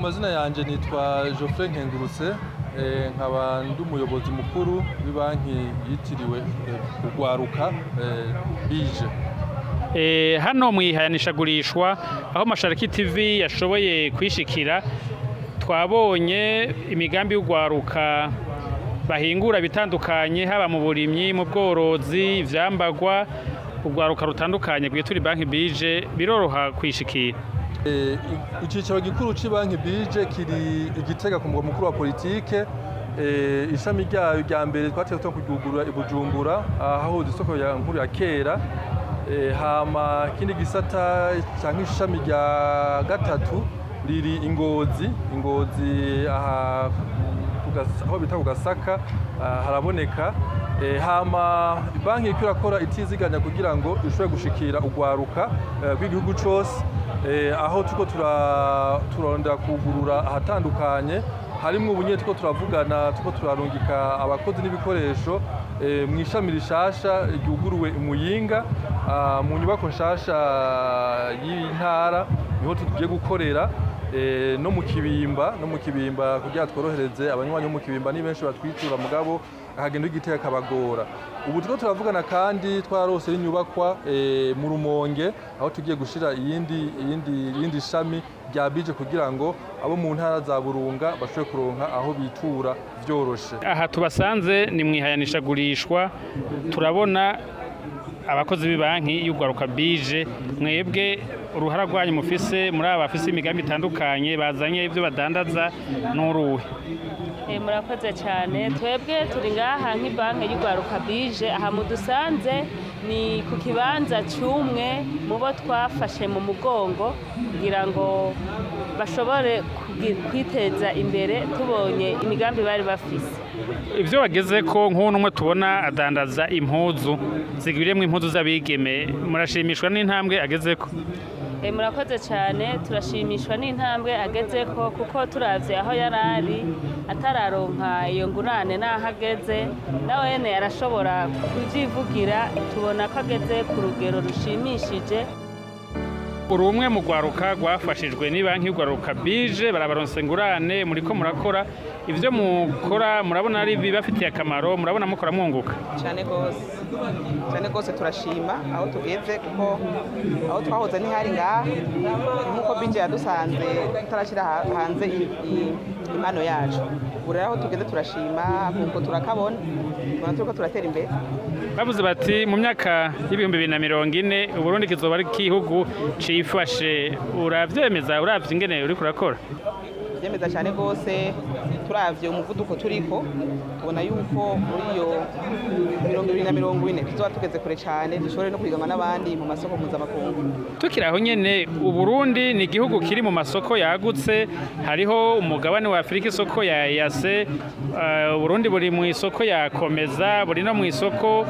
Mazina yanje nitwa Geoffrey Nkengurutse, nkaba ndi umuyobozi mukuru w'ibanki yitiriwe Ugwaruka, BIJE. Hano mu ihayanishagurishwa aho Mashariki TV yashoboye kwishikira, twabonye imigambi y'ugwaruka bahingura bitandukanye, haba mu burimyi, mu bworozi, ivyambagwa. Ugwaruka rutandukanye rwitura banki BIJE, biroroha kwishikira? Icicaro gikuru c'ibanki BIJE kiri Igitega ku mugwa mukuru wa politike. Ishami ryayo rya mbere twateye kuryugurura i Bujumbura, ahahoze isoko ya nkuru ya kera. Hama ikindi gisata canke ishami rya gatatu riri Ingozi. Ingozi aha aho bita ku Gasaka, haraboneka. Hama banki iriko irakora itiziganya kugira ngo ishobore gushikira ugwaruka rw'igihugu cose, aho turiko turarondera kugurura ahatandukanye harimwo ubunye turiko turavugana, turiko turarungika abakozi n'ibikoresho mu ishami rishasha ryuguruwe i Muyinga, mu nyubako nshasha y'intara niho tugiye gukorera, no mu Kibimba kugira tworohereze abanywanyi bo mu Kibimba. Ni benshi batwitura, mugabo akagenda igiteka kabagora. Ubu turiko turavugana kandi twararose n'inyubakwa mu Rumonge aho tugiye gushira iyindi shami rya BIJE kugira ngo abo mu ntara za Burunga bashobore kuronka aho bitura vyoroshe. Aha tubasanze ni mu ihayanishagurishwa, turabona abakozi b'ibanki y'Ugwaruka BIJE. Mwebwe uruhara rwanyu mufise muri aba bafise imigambi itandukanye bazanye ibyo badandaza n'uruhe? Murakoze cyane. Twebwe turi ngaha nk'ibanki y'Ugwaruka BIJE. Aha mudusanze ni ku kibanza cy'umwe mu bo twafashe mu mugongo kugira ngo bashobore kwiteza imbere, tubonye imigambi bari bafise. Ibyo bageze ko nk'uno umwe tubona adandaza impuzu zigwiriyemo impuzu z'abigeme, murashimishwa n'intambwe ageze ko? Murakoze cyane. Turashimishwa n'intambwe ageze ko, kuko turavye aho yari ari atararonka iyo ngurane n'aho ageze, nawene arashobora kuvyivugira. Tubona ko ageze ku rugero rushimishije. Uri umwe mu rwaruka rwafashijwe n'ibanki y'Ugwaruka BIJE, barabaronse ingurane, muriko murakora. Ibyo mukora murabona ari bibafitiye akamaro? Murabona mukora mwunguka? Cyane rwose, cyane rwose. Turashima aho tugeze, kuko aho twahoze ntihari ngaha. Nk'uko BIJE yadusanze tutarashyira hanze impano yacu, ubu rero aho tugeze turashima, kuko turakabona, tubona turiko turatera imbere. Bavuze bati mu myaka y'2040 Uburundi kizoba ari igihugu cifashe. Uravyemeza uravye ingene uriko urakora? Byemeza cyane rwose. Turavye umuvuduko turiko, tubona yuko muri iyo 2040 tuzoba tugeze kure cyane, dushobore no kwiganwa n'abandi mu masoko mpuzamakungu. Tukiri aho nyene, Uburundi ni igihugu kiri mu masoko yagutse. Hariho umugabane wa Afurika, isoko ya EAC, Uburundi buri mu isoko ya COMESA, buri no mu isoko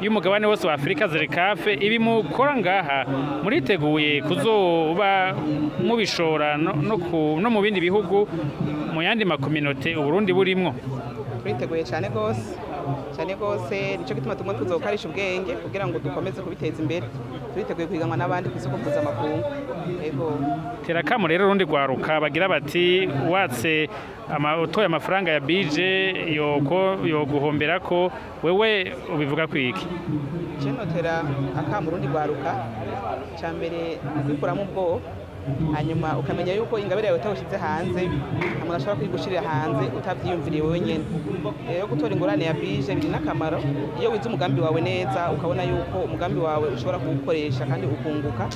y'umugabane wose wa Afurika, ZLECAF. Ibi mukora ngaha muriteguye kuzoba mubishora no mu bindi bihugu, mu yandi ma communautés Uburundi burimwo? Turiteguye cyane rwose, cyane rwose. Nicyo gituma tumwe tuzokarisha ubwenge kugira ngo dukomeze kubiteza imbere. Turiteguye kwiganwa n'abandi ku isoko mpuzamakungu, yego. Terakamu rero urundi rwaruka bagira bati watse utoye amafaranga ya BIJE yoko yoguhombera ko, wewe ubivuga kwiki? Notera akamo urundi rwaruka, cya mbere ni ukwikuramo ubwoba, hanyuma ukamenya yuko ingabire yawe utawushyize hanze nta muntu ashobora kuyigushirira hanze utabyiyumviriye wowe nyine. Rero gutora ingurane ya BIJE biri n'akamaro iyo wize umugambi wawe neza, ukabona yuko umugambi wawe ushobora kuwukoresha kandi ukunguka.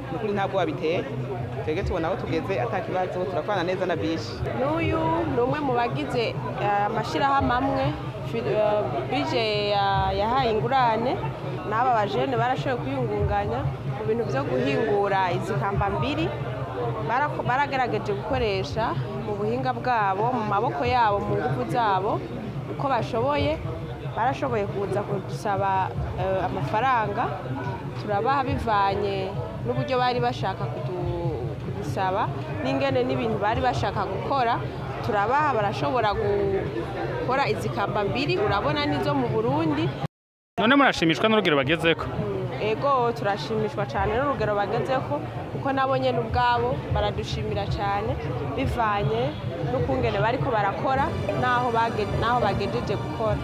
Ni ukuri ntabwo wabiteye. Twebwe tubona aho tugeze ata kibazo, turakorana neza na BIJE. N'uyu ni umwe mu bagize amashyirahamwe amwe BIJE yahaye ingurane. N'aba bajene barashoboye kwiyungunganya mu bintu byo guhingura izi kambambiri. Baragerageje gukoresha mu buhinga bwabo, mu maboko yabo, mu ngufu zabo, uko bashoboye. Barashoboye kuza kudusaba amafaranga, turabaha bivanye n'uburyo bari bashaka kudusaba n'ingene n'ibintu bari bashaka gukora. Turabaha, barashobora gukora izi kambambiri, urabona nizo mu Burundi. None murashimishwa n'urugero bagezeko? Ego turashimishwa cyane n'urugero bagezeko, kuko nabo nyene ubwabo baradushimira cyane bivanye n'ukungene bariko barakora naho bagejeje gukora.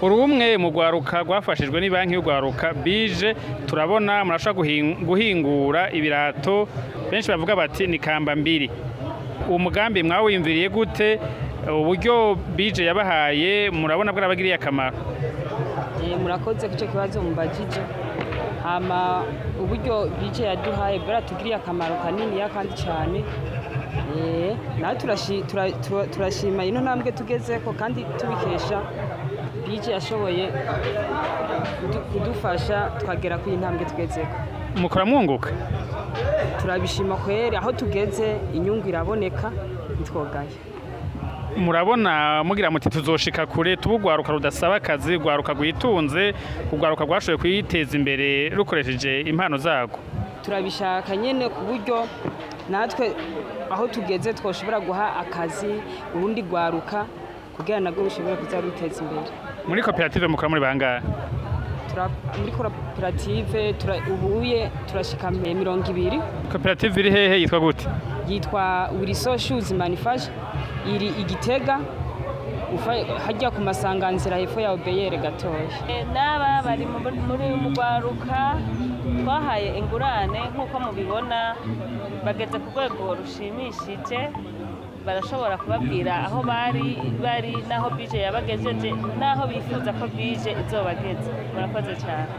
Urumwe mu rwaruka rwafashijwe n'ibanki y'urwaruka bije, turabona murashobora guhingura ibirato, benshi bavuga bati ni kamba mbiri. Uwo mugambi mwawiyumviriye gute? Uburyo bije yabahaye murabona bwarabagiriye akamaro? Murakoze ku cyo kibazo mubajije. Hama uburyo bije yaduhaye bwaratugiriye akamaro kanini kandi cyane. Nawe turashima ino ntambwe tugezeko, kandi tubikesha bije yashoboye kudufasha twagera ku intambwe tugezeko. Mukora mwunguka? Turabishima kweri, aho tugeze inyungu iraboneka ntitwogaye. Murabona mugira muti tuzoshika kure, tubugwaruka rudasaba akazi, rwaruka rwitunze, urwaruka rwashoboye kwiteza imbere rukoresheje impano zarwo. Turabishaka nyene ku buryo natwe aho tugeze twoshobora guha akazi urundi rwaruka kugira nabwo rushobora kuza ruteza imbere. Muri koperative mukora muri bangahe? Muri koperative ubuye turashika 20. Koperative iri hehe, yitwa gute? Yitwa Wiriso Shoes Manufacture, iri Igitega, hajya ku masanganzira hepfo ya Obeyere gatoya. N'aba bari muri mugwaruka twahaye ingurane nk'uko mubibona, bageze ku rwego rushimishije, barashobora kubabwira aho bari n'aho bije yabagejeje n'aho bifuza ko bije izobageza. Murakoze cyane.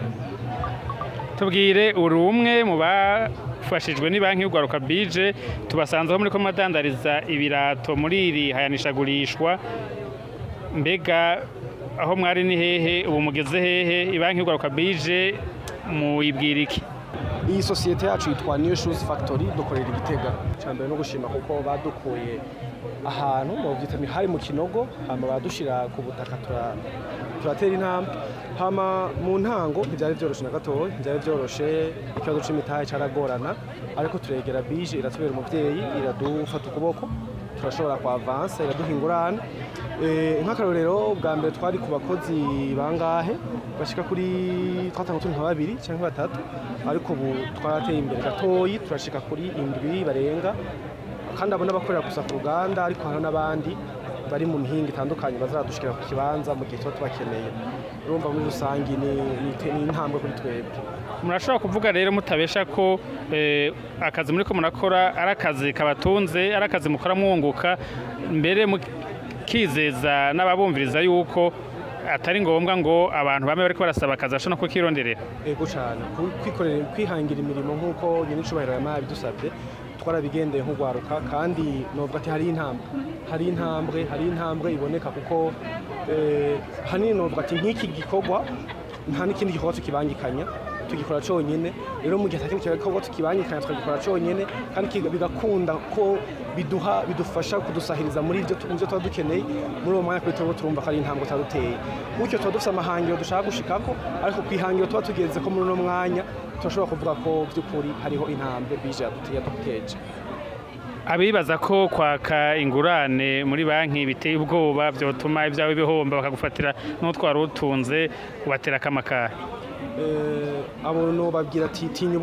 Tubwire, uri umwe mu bafashijwe n'ibanki y'urwaruka bije, tubasanzeho muri ko madandariza ibirato muri iri hayanishagurishwa, mbega aho mwari ni hehe, ubu mugeze hehe? Ibanki y'urwaruka bije muyibwira iki? Iyi sosiyete yacu yitwa New Shoes Factory, dukorera Igitega. Cyambere no gushima kuko badukuye ahantu mu byita hari mu kinogo, hama badushira ku butaka turatera intambwe. Hama mu ntango ntibyari byoroshe na gatoya, ntibyari byoroshe, ikibazo c'imitahe caragorana, ariko turegera bije iratubera umuvyeyi, iradufata ukuboko, turashobora ku avance, iraduha ingurane. Nk'akarorero bwa mbere twari ku bakozi bangahe bashika kuri twatanga turi nka babiri cyangwa batatu, ariko ubu twarateye imbere gatoyi turashika kuri 7 barenga, kandi abo n'abakorera gusa ku ruganda, ariko hari n'abandi bari mu mihinga itandukanye bazadushikira ku kibanza mu gihe tuba tubakeneye. Urumva muri rusangi ni intambwe kuri twebwe. Murashobora kuvuga rero mutabesha ko akazi muri ko murakora ari akazi kabatunze, ari akazi mukora mwunguka, mbere mukizeza n'ababumviriza yuko atari ngombwa ngo abantu bame bariko barasaba akazi ashobora no kukironderera? Ego cyane, kwikorera, kwihangira imirimo nk'uko nyine icubahiro yamaye bidusabye, twarabigendeye nk'urwaruka, kandi novuga ati hari intambwe iboneka, kuko hanini novuga ati nk'iki gikorwa nta n'ikindi gikorwa tukibangikanya, tugikora cyonyine. Rero mu gihe atakindi gikorwa tukibangikanya tukagikora cyonyine, kandi bigakunda ko bidufasha kudusahiriza muri ibyo tuba dukeneye muri uwo mwanya, kuri twebwe turumva ko ari intambwe tuba. Gutyo tuba dufite amahangiro dushaka gushikako, ariko ku ihangiro tuba tugeze ko muri uno mwanya turashobora kuvuga ko by'ukuri hariho intambwe bije yaduteje. Abibaza ko kwaka ingurane muri banki biteye ubwoba byotuma ibyawe bihomba bakagufatira n'utwara utunze, ubatera akamakara? Abo no babwira ati tinya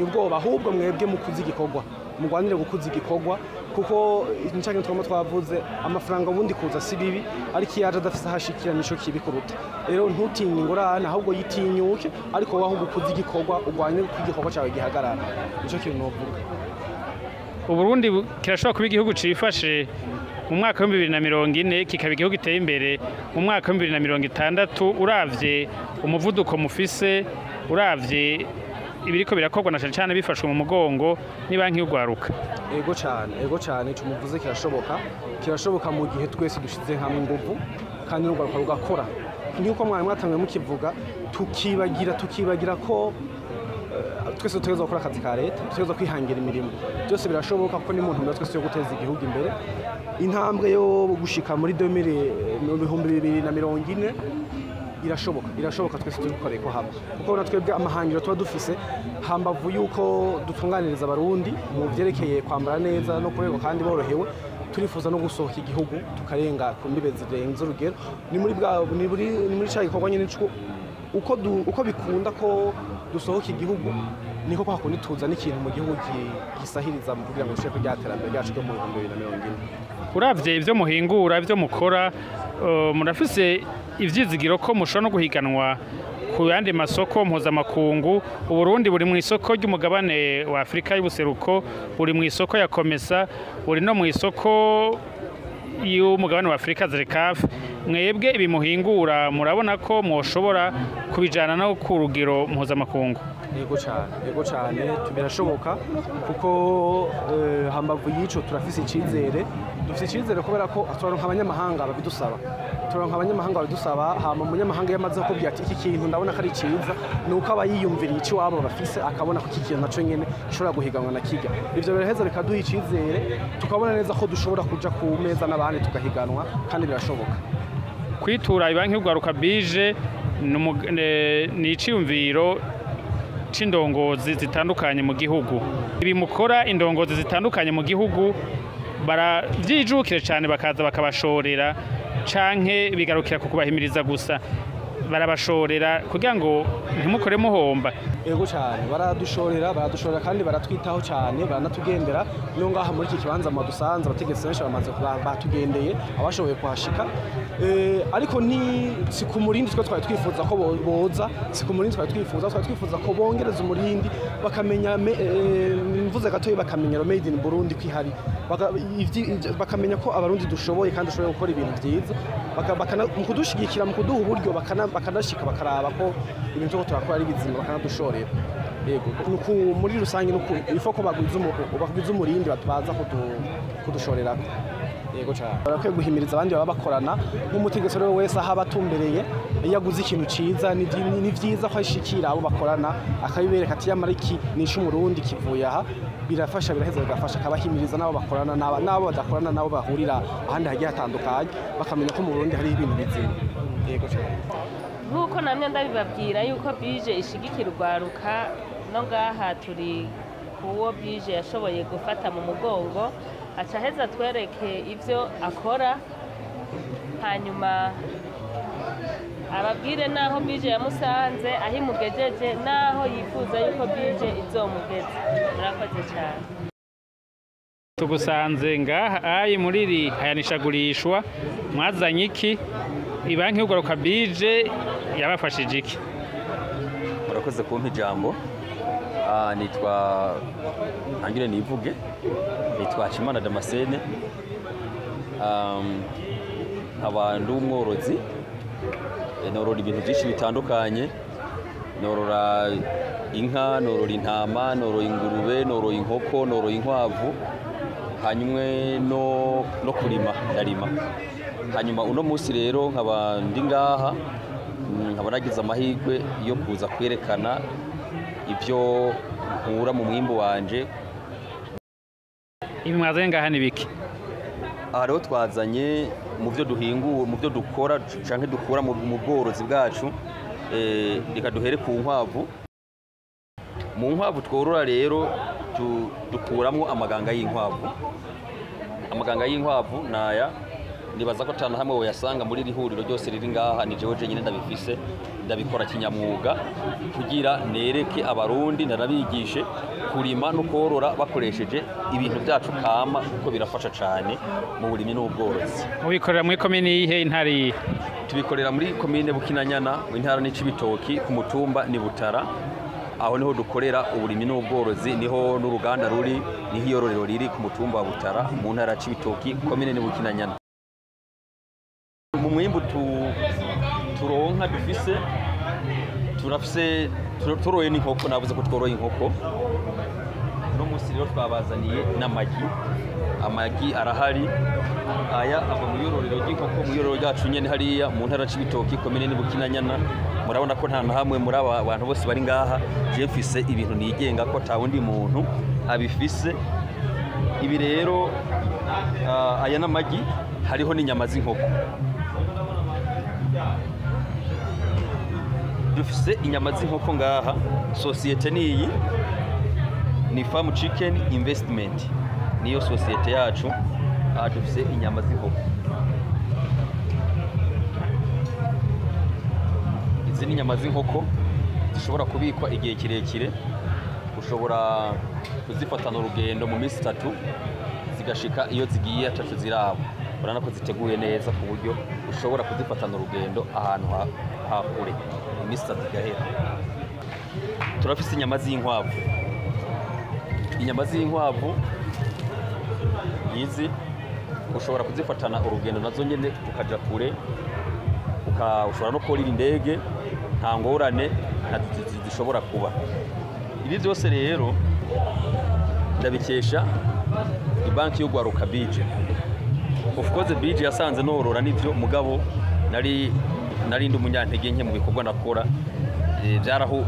ubwoba, ahubwo mwebwe mukuze igikorwa, mugwanire gukuza igikorwa, kuko nicyo twama twavuze amafaranga ubundi kuza si bibi, ariko iyo aje adafise ahashikira nico kibi kuruta. Rero ntutinye ingurane, ahubwo yitinyuke, ariko wowe ahubwo ukuze igikorwa, ugwanire ko igikorwa cyawe gihagarara. Nico kintu novuga. Uburundi kirashobora kuba igihugu cifashe mu mwaka wa 2040, kikaba igihugu giteye imbere mu mwaka wa 2060. Uravye umuvuduko mufise, uravye ibiriko birakorwa na cyane bifashwe mu mugongo n'ibanki y'urwaruka. Ego cyane, ico muvuze kirashoboka mu gihe twese dushize hamwe inguvu kandi n'urwaruka rugakora. Nk'uko mwari mwatanguye mukivuga, tukibagira ko twese tutegerezwa gukora akazi ka leta, tutegerezwa kwihangira imirimo. Byose birashoboka kuko ni mu ntumbero twese yo guteza igihugu imbere. Intambwe yo gushika muri 2040 irashoboka twese tubikoreye ko hamwe, kuko na twebwe amahangiro tuba dufise hambavu yuko dutunganiriza abarundi mu vyerekeye kwambara neza no kurego kandi borohewe, Turifuza no gusohoka igihugu tukarenga ku mbibe zirenze urugero. Ni muri bwa ni muri ni muri ca gikorwa nyene uko bikunda ko dusohoka igihugu, niko kwa kundi tuzana ikintu mu gihugu gisahiriza mu kugira ngo dushike ku terambere ryacu ryo mu 2040. Uravye ivyo muhingura, ivyo mukora, murafise ivyizigiro ko mushobora no guhiganwa ku yandi masoko mpuzamakungu? Uburundi buri mu isoko ry'umugabane wa Afurika y'ubuseruko, buri mu isoko ya COMESA, buri no mu isoko y'umugabane wa Afurika ZLECAF. Mwebwe ibi muhingura murabona ko mwoshobora kubijana no ku rugero mpuzamakungu? Yego cyane, yego cyane, birashoboka kuko hambavu y'ico turafise icizere. Dufise icizere kubera ko turaronka abanyamahanga babidusaba, turonka abanyamahanga babidusaba. Hama umunyamahanga iyo amaze kukubwira ati iki kintu ndabona ko ari ciza, ni uko aba yiyumviriye ico iwabo bafise, akabona ko iki kintu naco nyene gishobora guhiganwa na kirya. Ivyo biraheza bikaduha icizere, tukabona neza ko dushobora kuja ku meza n'abandi tugahiganwa, kandi birashoboka. Kwitura ibanki y'urwaruka bije ni iciyumviro c'indongozi zitandukanye mu gihugu. Ibi mukora, indongozi zitandukanye mu gihugu baravyijukire cane bakaza bakabashorera, canke bigarukira ku kubahimiriza gusa? Barabashorera kugira ngo ntimukore muhomba? Yego cyane, baradushorera, baradushorera kandi baratwitaho cyane, baranatugendera. No ngaha muri iki kibanza madusanze, abategetsi benshi bamaze batugendeye, abashoboye kuhashika. Ariko ni si ku murindi twe twari twifuza ko boza, si ku murindi twari twifuza. Twari twifuza ko bongereza umurindi, bakamenya mvuze gatoyi, bakamenya made in Burundi kwihari, bakamenya ko abarundi dushoboye kandi dushoboye gukora ibintu byiza, mu kudushigikira, mu kuduha uburyo, bakanashika bakaraba ko ibintu turiko turakora ari bizima, bakanadushorera. Yego, nuku muri rusange nuku ifo ko bagwiza umurindi baza kudushorerako. Yego cyane, barakwiye guhimiriza abandi baba bakorana. Nk'umutegetsi rero wese aho aba atumbereye, iyo aguze ikintu ciza, ni vyiza ko ashikira abo bakorana akabibereka ati yamara iki ni ic'umurundi kivuye aha. Birafasha, biraheza bigafasha, akabahimiriza n'abo bakorana n'abo badakorana, n'abo bahurira ahandi hagiye hatandukanye, bakamenya ko mu Burundi hariho ibintu bizima. Yego cyane. Nk'uko namwe ndabibabwira yuko bije ishigikira urwaruka, no ngaha turi kuwo bije yashoboye gufata mu mugongo, aca aheza twereke ibyo akora, hanyuma ababwire n'aho bije yamusanze, aho imugejeje, n'aho yifuza yuko bije izomugeza. Murakoze cyane. Tugusanze ngaha ayi muri iri hayanishagurishwa, mwazanye iki? Ibanki y'urwaruka bije yabafashije iki? Murakoze kumpa ijambo. Nitwa ntangire nivuge, nitwa Hacimana Damascene, nkaba ndi umworozi. Norora ibintu byinshi bitandukanye: norora inka, norora intama, norora ingurube, norora inkoko, norora inkwavu, hanyuma no kurima ndarima. Hanyuma uno munsi rero nkaba ndi ngaha, nkaba nagize amahirwe yo kuza kwerekana ibyo nkura mu mwimbu wanje. Ibi mwazanye ngaha ni biki? Aha rero twazanye mu byo duhingura, mu byo dukora canke dukura mu bworozi bwacu. Reka duhere ku nkwavu. Mu nkwavu tworora rero dukuramwo amaganga y'inkwavu. Amaganga y'inkwavu naya, nibaza ko atanu hamwe woyasanga muri iri huriro ryose riri ngaha, ni jewe jenyine ndabifise. Ndabikora kinyamwuga kugira nereke abarundi, ndanabigishe kurima no korora bakoresheje ibintu byacu kama, kuko birafasha cyane mu burimyi n'ubworozi. Mubikorera muri komini yihe, intara iyihe? Tubikorera muri komine Bukinanyana, intara ni Cibitoki, ku mutumba ni Butara. Aho niho dukorera uburimyi n'ubworozi, niho n'uruganda ruri, niho iyororero riri, ku mutumba wa Butara, mu ntara ya Cibitoki, komine ni Bukinanyana. Mu mwimbu turonka dufise, turafise toroye n'inkoko. Navuze ko tworoye inkoko. Uno munsi rero twabazaniye n'amagi. Amagi arahari, aya ava mu yororero ry'inkoko, mu yororero ryacu nyene hariya mu ntara Cibitoki, komine ni Bukinanyana. Murabona ko nta na hamwe muri aba bantu bose bari ngaha je mfise ibintu nigenga ko ata wundi muntu abifise. Ibi rero, aya n'amagi, hariho n'inyama z'inkoko. Dufise inyama z'inkoko ngaha. Sosiyete niyi, ni Farm Chicken Investment, niyo sosiyete yacu. Aha dufise inyama z'inkoko. Izi ni inyama z'inkoko zishobora kubikwa igihe kirekire, ushobora kuzifatana urugendo mu minsi 3 zigashika iyo zigiye atacu ziraba. Urabona ko ziteguye neza ku buryo ushobora kuzifatana urugendo ahantu ha kure, iminsi 3 igahera. Turafise inyama z'inkwavu. Inyama z'inkwavu izi ushobora kuzifatana urugendo nazo nyene ukaja kure, ushobora no kurira indege, nta ngorane zishobora kuba. Ibi byose rero ndabikesha ibanki y'Ugwaruka BIJE. Of course BIJE yasanze norora nivyo, mugabo nari ndi umunyantege nke mu bikorwa nakora.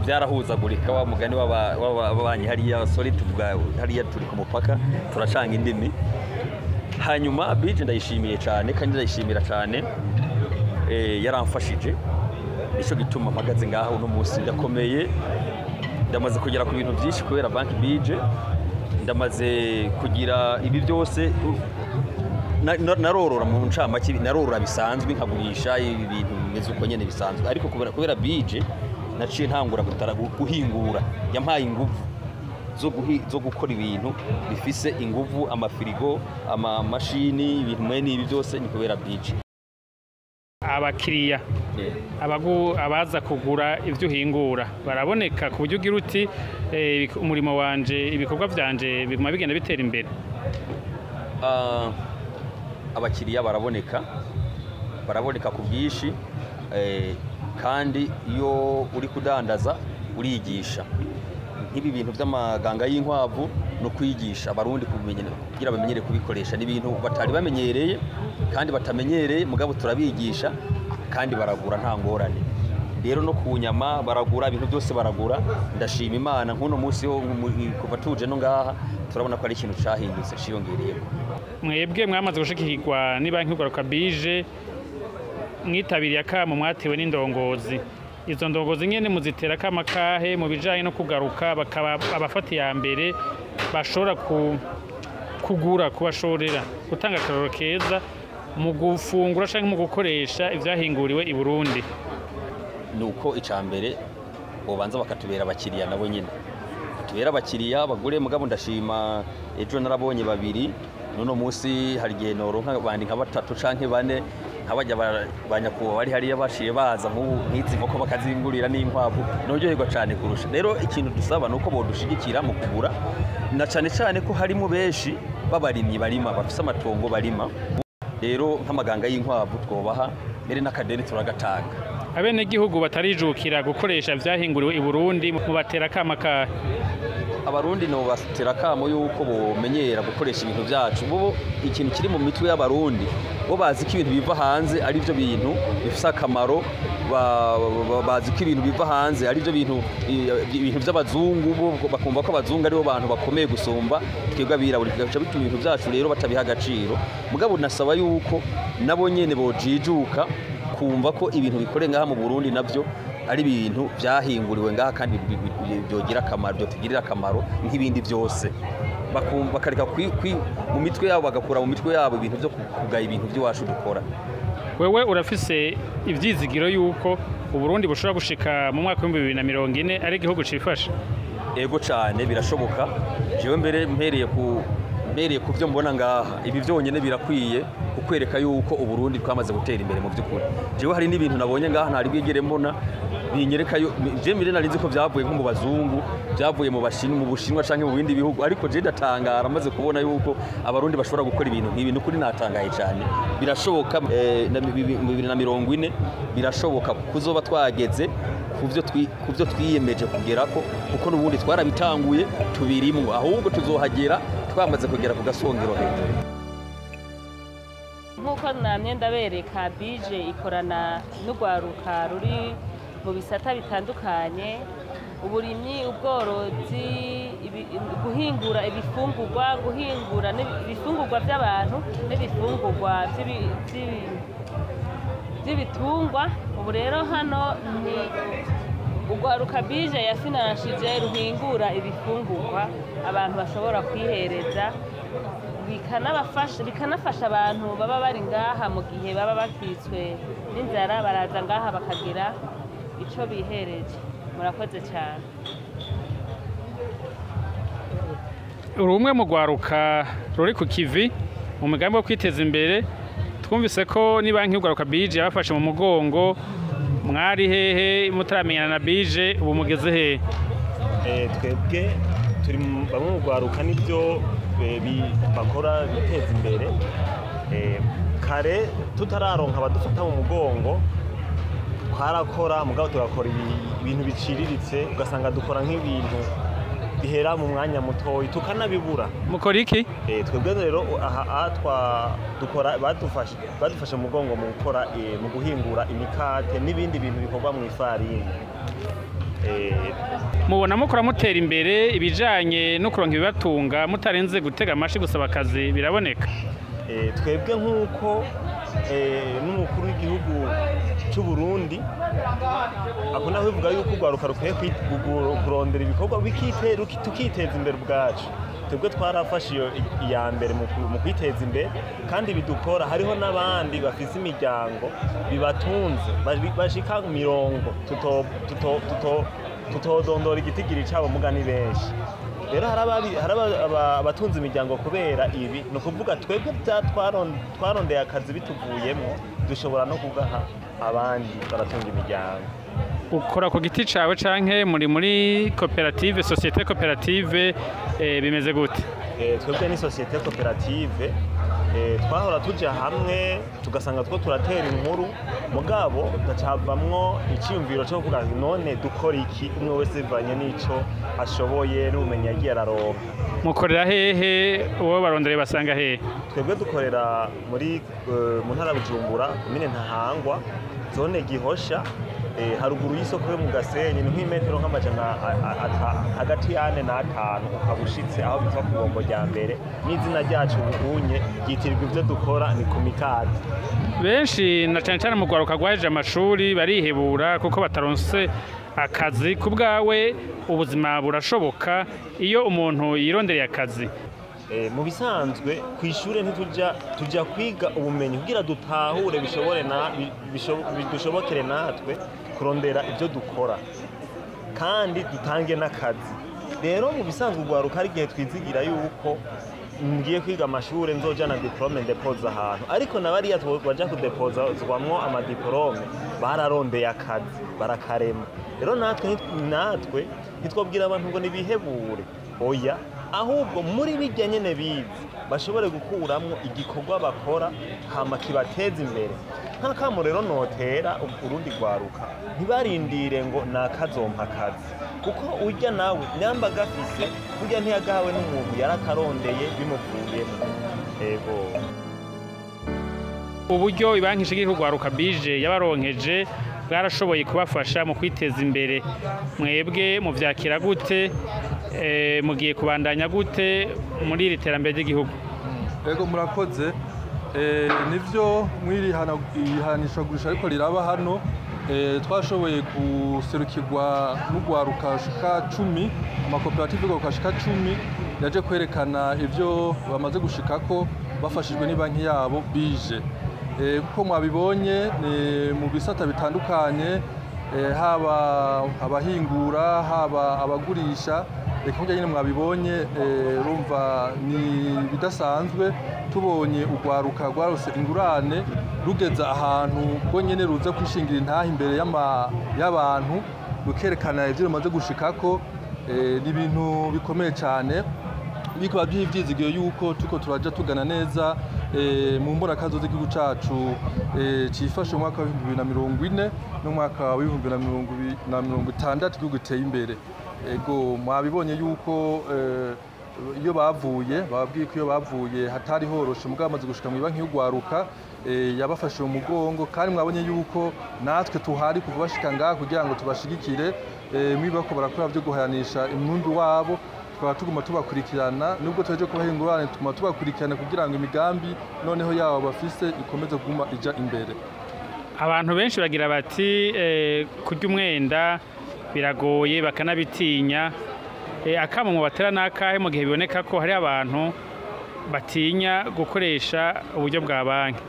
Byarahuzagurika wa mugani w'ababanyi hariya, sorry tuvuga hariya turi ku mupaka turacanga indimi. Hanyuma BIJE ndayishimiye cyane kandi ndayishimira cyane, yaramfashije. Nico gituma mpagaze ngaho uno munsi ndakomeye, ndamaze kugera ku bintu byinshi kubera banki BIJE, ndamaze kugira ibi byose. Narorora mu ncamake, narorora bisanzwe nkagurisha ibintu bimeze uko nyene bisanzwe, ariko kubera BIJE naciye ntangura guhingura. Yampaye inguvu zo gukora ibintu bifise inguvu, amafirigo, amamashini, ibintu mwene ibi byose ni kubera BIJE. Abakiriya abaza kugura ibyo uhingura baraboneka ku buryo ugira uti umurimo wanje, ibikorwa byanje biguma bigenda bitera imbere. Abakiriya baraboneka ku bwinshi, kandi iyo uri kudandaza urigisha. Nk'ibi bintu by'amaganga y'inkwavu no kwigisha abarundi kugira bamenyere kubikoresha, ni ibintu batari bamenyereye kandi batamenyereye, mugabo turabigisha kandi baragura nta ngorane. Rero no ku nyama baragura, ibintu byose baragura. Ndashima Imana nk'uno munsi kuva tuje no ngaha turabona ko ari ikintu cahindutse ciyongereyeko. Mwebwe mwamaze gushikirwa ni banki y'Ugwaruka BIJE, mwitabiriye akamo mwatewe n'indongozi. Izo ndongozi nyene muzitera akamo kahe mu bijanye no kugaruka bakaba abafata iya mbere bashobora kugura, kubashorera, gutanga akarorero keza mu gufungura canke mu gukoresha ivyahinguriwe i Burundi? Nuko icambere bobanza bakatubera abakiriya nabo nyene, batubera abakiriya bagure. Mugabo ndashima ejo narabonye babiri, nuno munsi hari igihe noronka bandi nka 3 canke 4 nk'abajya banyakuba bari hariya bashiye baza nk'izi nkoko bakazingurira n'inkwavu, noryoherwa cane kurusha. Rero ikintu dusaba nuko bodushigikira mu kugura, na cane cane ko harimo benshi b'abarimyi barima bafise amatongo barima. Rero nk'amaganga y'inkwavu twobaha mbere n'akadeni turagatanga. Abenegihugu batarijukira gukoresha ivyahinguriwe i Burundi mubatera akamo kahe? Abarundi no batera akamo yuko bomenyera gukoresha ibintu byacu. Bo ikintu kiri mu mitwe y'abarundi, bo bazi ko ibintu biva hanze ari byo bintu bifise akamaro, bazi ko ibintu biva hanze ari byo bintu by'abazungu, bo bakumva ko abazungu aribo bantu bakomeye gusumba twebwe abirabura, bigaca bituma ibintu byacu rero batabiha agaciro. Mugabo nasaba yuko nabo nyene bojijuka kumva ko ibintu bikore ngaha mu Burundi navyo ari ibintu byahinguriwe ngaha kandi byogira akamaro, byotugirira akamaro nk'ibindi byose. Bakareka mu mitwe yabo, bagakura mu mitwe yabo ibintu byo kugaya ibintu by'iwacu dukora. Wewe urafise ivyizigiro yuko Uburundi bushobora gushika mu mwaka wa 2040 ari igihugu cifashe? Ego cane birashoboka. Jewe mbere mpereye ku byo mbona ngaha, ibi byonyene birakwiye kukwereka yuko Uburundi twamaze gutera imbere mu by'ukuri. Jewe hari n'ibintu nabonye ngaha ntari bwigere mbona binyereka yo, je mbere nari nzi ko byavuye nko mu bazungu, byavuye mu bashinwa, mu Bushinwa canke mu bindi bihugu, ariko je ndatangara maze kubona yuko abarundi bashobora gukora ibintu nk'ibi. Nukuri natangaye cyane. Birashoboka mu 2040 birashoboka kuzoba twageze kuvyo twiyemeje kugerako, kuko n'ubundi twarabitanguye tubirimwo, ahubwo tuzohagera twamaze kugera ku gasongero hejuru. Nk'uko namye ndabereka, BIJE ikorana n'urwaruka ruri mu bisata bitandukanye, uburimyi, ubworozi, guhingura ibifungurwa, guhingura ibifungurwa by'abantu n'ibifungurwa by'ibitungwa. Ubu rero hano ni urwaruka BIJE yafinanshije ruhingura ibifungurwa abantu bashobora kwihereza. Bikanabafasha, bikanafasha abantu baba bari ngaha mu gihe baba bakitswe n'inzara, baraza ngaha bakagira ico bihereje. Murakoze cyane. Uri umwe mu rwaruka ruri ku kivi mu mugambi wo kwiteza imbere. Twumvise ko ni banki y'urwaruka BIJE yabafashe mu mugongo. Mwari hehe mutaramenyana na BIJE? Ubu mugeze hehe? Twebwe turi bamwe mu rwaruka nibyo bakora biteza imbere. Kare tutararonka abadufata mu mugongo, twarakora, mugabo tugakora ibintu biciriritse, ugasanga dukora nk'ibintu bihera mu mwanya mutoyi tukanabibura. Mukora iki? Twebwe rero aha dukora, badufashe mu mugongo mu gukora, mu guhingura imikate n'ibindi bintu bikorwa mu ifarini. Mubona mukora mutera imbere ibijanye no kuronka ibibatunga mutarenze gutega amashi gusaba akazi, biraboneka? Twebwe nk'uko n'umukuru w'igihugu cy'u Burundi akunda kubivuga yuko urwaruka rukwiye kurondera ibikorwa tukiteza imbere ubwacu, twebwe twarafashe iyo iya mbere mu kwiteza imbere, kandi bidukora hariho n'abandi bafise imiryango bibatunze bashika 50, tutodondora igitigiri cabo, muga ni benshi. Rero hari abatunze imiryango kubera ibi. Ni ukuvuga twebwe twarondeye akazi bituvuyemo, dushobora no kugaha abandi baratunga imiryango. Ukora ku giti cawe canke muri koperative, société coopérative, bimeze gute? Twebwe ni société coopérative. Twahora tuja hamwe tugasanga two turatera inkuru, mugabo gacavamwo iciyumviro cyo kuvuga ati none dukora iki, umwe wese bivanye n'ico ashoboye n'ubumenyi yagiye araronka. Mukorera hehe? Uwo barondere basanga hehe? Twebwe dukorera muri mu ntara ya Bujumbura, komine Ntahangwa, zone Gihosha, haruguru y'isoko yo mu Gasenyi, ni nk'imetero nk'amajana hagati y'ane n'atanu ukaba ushitse aho bitwa ku bombo rya mbere. N'izina ryacu ubunye ryitirirwa ibyo dukora, ni ku mikate. Benshi na cane cane mu rwaruka rwahejeje amashuri barihebura kuko bataronse akazi. Ku bwawe ubuzima burashoboka iyo umuntu yirondereye akazi? Mu bisanzwe ku ishure ntituja, tujya kwiga ubumenyi kugira dutahure, bishobore na bidushobokere natwe kurondera ibyo dukora kandi dutange n'akazi. Rero mu bisanzwe urwaruka hari igihe twizigira yuko ngiye kwiga amashure nzoja na diplôme ndepoza ahantu, ariko na bariya baja kudepozwamwo amadiplôme bararondeye akazi barakarema. Rero natwe ntitwobwira abantu ngo nibihebure, oya, ahubwo muri bijya nyene bize bashobore gukuramwo igikorwa bakora hama kibateza imbere. Nk'akamo rero notera urundi rwaruka, ntibarindire ngo nakazompa akazi, kuko urya nawe nyamba gafise burya ntiyagahawe n'umuntu, yarakarondeye bimuvuyemo. Ego. Uburyo ibanki ishigiye urwaruka BIJE yabaronkeje bwarashoboye kubafasha mu kwiteza imbere. Mwebwe muvyakira gute? Mugiye kubandanya gute muri iri terambere ry'igihugu? Ego, murakoze. Nivyo, mw'iri hanishagurisha ariko riraba hano, twashoboye guserukirwa n'urwaruka rushika 10, amakoperative y'urwaruka ashika 10 yaje kwerekana ivyo bamaze gushikako bafashijwe n'ibanki yabo BIJE. Kuko mwabibonye ni mu bisata bitandukanye, haba abahingura, haba abagurisha, reka kurya nyine mwabibonye. Urumva ni bidasanzwe tubonye urwaruka rwarose ingurane rugeza ahantu rwo nyene ruza kwishingira intahe imbere y'abantu, rukerekana ivyo rumaze gushikako. Ni ibintu bikomeye cyane, bikaba byivyizigiyo yuko tuko turaja tugana neza mu mbonakazo z'igihugu cacu cifashe mu mwaka wa 2040 n'umwaka wa 2060, igihugu giteye imbere. Ego, mwabibonye yuko iyo bavuye, bababwiye ko iyo bavuye hatari horoshe, mugabo bamaze gushika mu banki y'urwaruka yabafashe mu mugongo, kandi mwabonye yuko natwe tuhari kuva bashika ngaha kugira ngo tubashigikire mwibako barakora byo guhayanisha imwumbi wabo. Tukaba tuguma tubakurikirana nubwo tuheje kubaha ingurane, tuguma tubakurikirana kugira ngo imigambi noneho yabo bafise ikomeze kuguma ija imbere. Abantu benshi bagira bati kurya umwenda biragoye, bakanabitinya. Akamo mu batera n'akahe mu gihe biboneka ko hari abantu batinya gukoresha uburyo bwa banki.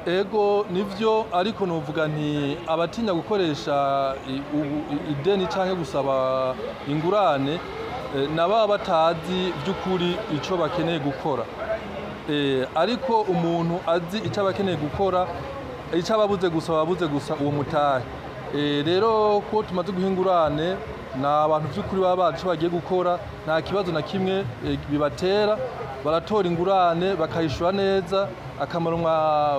Ego nivyo, ariko novuga nti abatinya gukoresha ideni canke gusaba ingurane naba batazi by'ukuri ico bakeneye gukora. Ariko umuntu azi ico abakeneye gukora, ico ababuze gusa babuze gusa uwo mutahe. Rero ko tumaze guhingurane na abantu by'ukuri baba bazi ico bagiye gukora, nta kibazo na kimwe bibatera, baratora ingurane bakayishura neza. Akamaro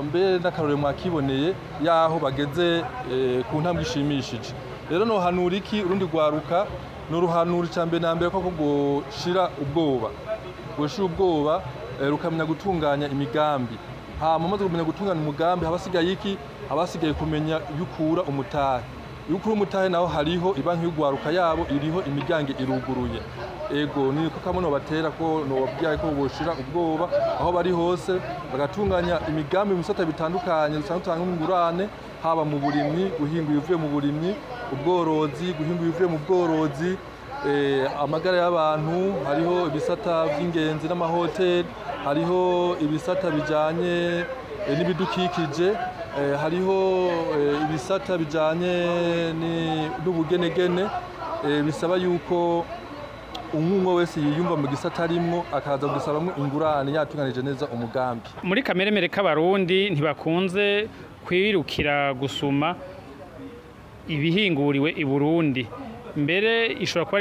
mbere n'akarore mwakiboneye yaho bageze ku ntambwe ishimishije. Rero no hanura iki urundi rwaruka, no ruhanura icambere na mbere ko gushira ubwoba, gushira ubwoba rukamenya gutunganya imigambi. Hama umaze kumenya gutunganya umugambi, habasigaye iki? Habasigaye kumenya yukura umutahe. Yukura umutahe naho hariho ibanki y'ugwaruka yabo iriho, imiryango iruguruye. Ego ni ko kamwe batera ko no babyaye ko boshira ubwoba aho bari hose, bagatunganya imigambi mu bisata bitandukanye bitandukanye ingurane, haba mu burimyi, guhinga ibivuye mu burimyi, ubworozi, guhinga ibivuye mu bworozi, amagara y'abantu, hariho ibisata by'ingenzi n'amahoteli, hariho ibisata bijanye n'ibidukikije, hariho ibisata bijanye n'ubugenegene, bisaba yuko umwe wese yiyumva mu gisata arimwo akaza gusabamwo ingurane yatunganije neza umugambi. Muri kameremere k'abarundi ntibakunze kwirukira gusuma ibihinguriwe i Burundi. Mbere ishobora kuba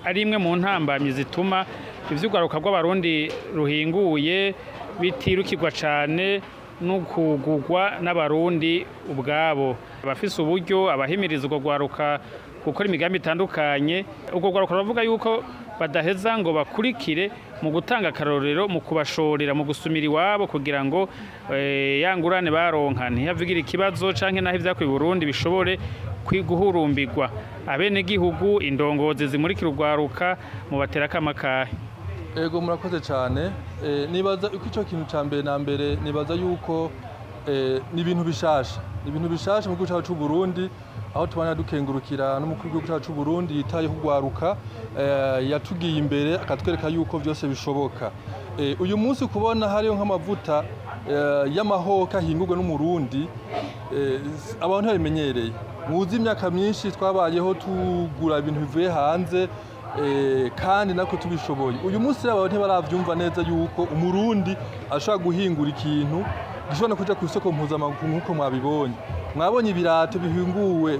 ari imwe mu ntambamyi zituma ivy'urwaruka rw'abarundi ruhinguye bitirukirwa cane no kugugwa n'abarundi ubwabo. Abafise uburyo abahimiriza urwo rwaruka gukora imigambi itandukanye, urwo rwaruka ruravuga yuko badaheza ngo bakurikire mu gutanga akarorero, mu kubashorera, mu gusumira iwabo kugira ngo ya ngurane baronka ntihavigire ikibazo canke naho ivyakwiye i Burundi bishobore guhurumbirwa. Abenegihugu, indongozi zimurikira urwaruka, mubatera akamakahe? Ego murakoze cyane. Nibaza uko ico kintu ca mbere na mbere nibaza yuko ni ibintu bishasha, ni ibintu bishasha mu gihugu cyacu c'u Burundi, aho tubana dukengurukira n'umukuru w'igihugu cyacu c'u Burundi yitayeho urwaruka, yatugiye imbere akatwereka yuko byose bishoboka. Uyu munsi kubona hariyo nk'amavuta y'amahoka ahingurwa n'umurundi, abantu ntibabimenyereye. Muzi imyaka myinshi twabayeho tugura ibintu bivuye hanze, kandi nako tubishoboye. Uyu munsi abantu ntibaravyumva neza yuko umurundi ashobora guhingura ikintu gishobora kuja ku isoko mpuzamakungu nkuko mwabibonye. Mwabonye ibirato bihinguwe,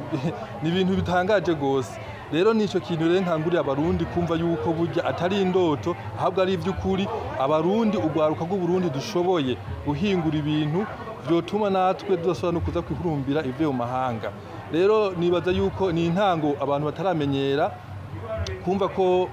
ni ibintu bitangaje gose. Rero nico kintu rero nkangurira abarundi kumva yuko burya atari indoto, ahubwo ari ivy'ukuri. Abarundi, urwaruka rw'Uburundi dushoboye guhingura ibintu vyotuma natwe tudasubira no kuza kwihurumbira ivuye mu mahanga. Rero nibaza yuko ni intango abantu bataramenyera kumva ko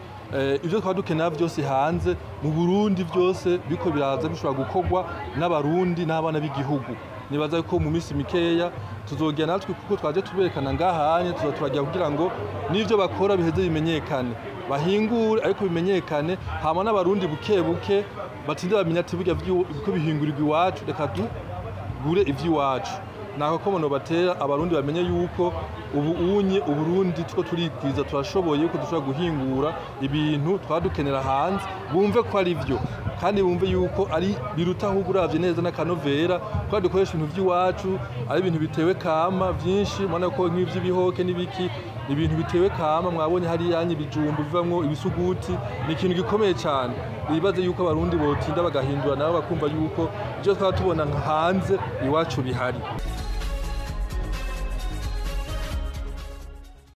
ibyo twaba dukenera byose hanze mu Burundi byose biko biraza bishobora gukorwa n'abarundi n'abana b'igihugu. Nibaza yuko mu minsi mikeya tuzogera natwe, kuko twaje tuberekana ngahanye, tuzaturagira kugira ngo n'ivyo bakora biheze bimenyekane, bahingure ariko bimenyekane, hama n'abarundi buke buke batinde bamenya ati burya biko bihingurirwa iwacu, reka tugure ivy'iwacu. Nako ko bono batera abarundi bamenye yuko ubu unye Uburundi tuko turikwiza, turashoboye yuko dushobora guhingura ibintu twadukenera hanze, bumve ko ari byo kandi bumve yuko ari biruta ahubwo uravye neza n'akanovera, ko dukoresha ibintu vy'iwacu, ari ibintu bitewe kama vyinshi. Mubona ko nk'ivy'ibihoke n'ibiki, ibintu bitewe kama, mwabonye hariya ibijumbu bivamwo ibisuguti, ni ikintu gikomeye cyane. Nibaze yuko abarundi botinda bagahindura nabo bakumva yuko ivyo twaba tubona hanze iwacu bihari.